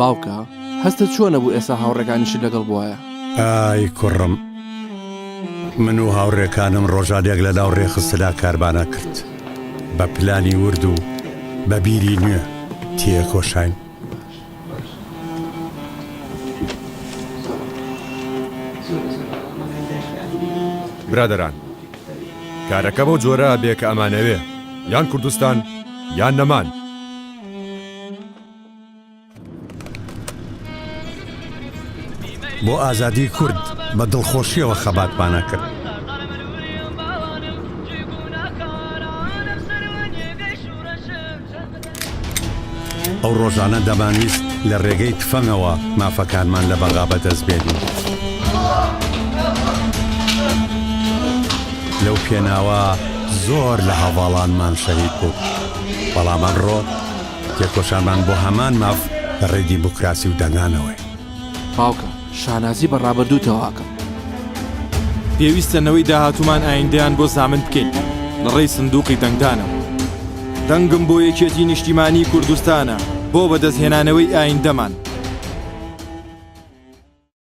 باوکە هەستت چۆنە بوو ئێستا هاوڕێکانیشت لەگەڵ بوایە؟ ئای کوڕم من و هاوڕێکانم ڕۆژانێک لە ناو ڕێخستنا کارمانە کرد بە پلانی ورد و بە بیری نوێ تێکۆشاین. برادەران کارەکە بەو جۆرە ئەبێ کە ئەمانەوێ یان کوردستان یان نەمان. بۆ ئازادیی کورد بە دڵخۆشییەوە خەباتمان ئەکرد. ئەو ڕۆژانە دەمانویست لە ڕێگەی تفەنگەوە مافەکانمان لە بەغا بەدەست بێنین. لەو پێناوە زۆر لە هەڤاڵانمان شەهید بوون، بەڵام ئەمڕۆ تێکۆشانمان بۆ هەمان ماف لە ڕێی دیموکراسی و دەنگانەوەیە. باوکە شانازی بە ڕابردووتەوە ئەکەم. پێویستە نەوەی داهاتوومان ئایندەیان بۆ زامن بکەین لە ڕێی سندوقی دەنگدانەوە. دەنگم بۆ یەکێتی نیشتیمانی کوردستانە بۆ بەدەستهێنانەوەی ئایندەمان.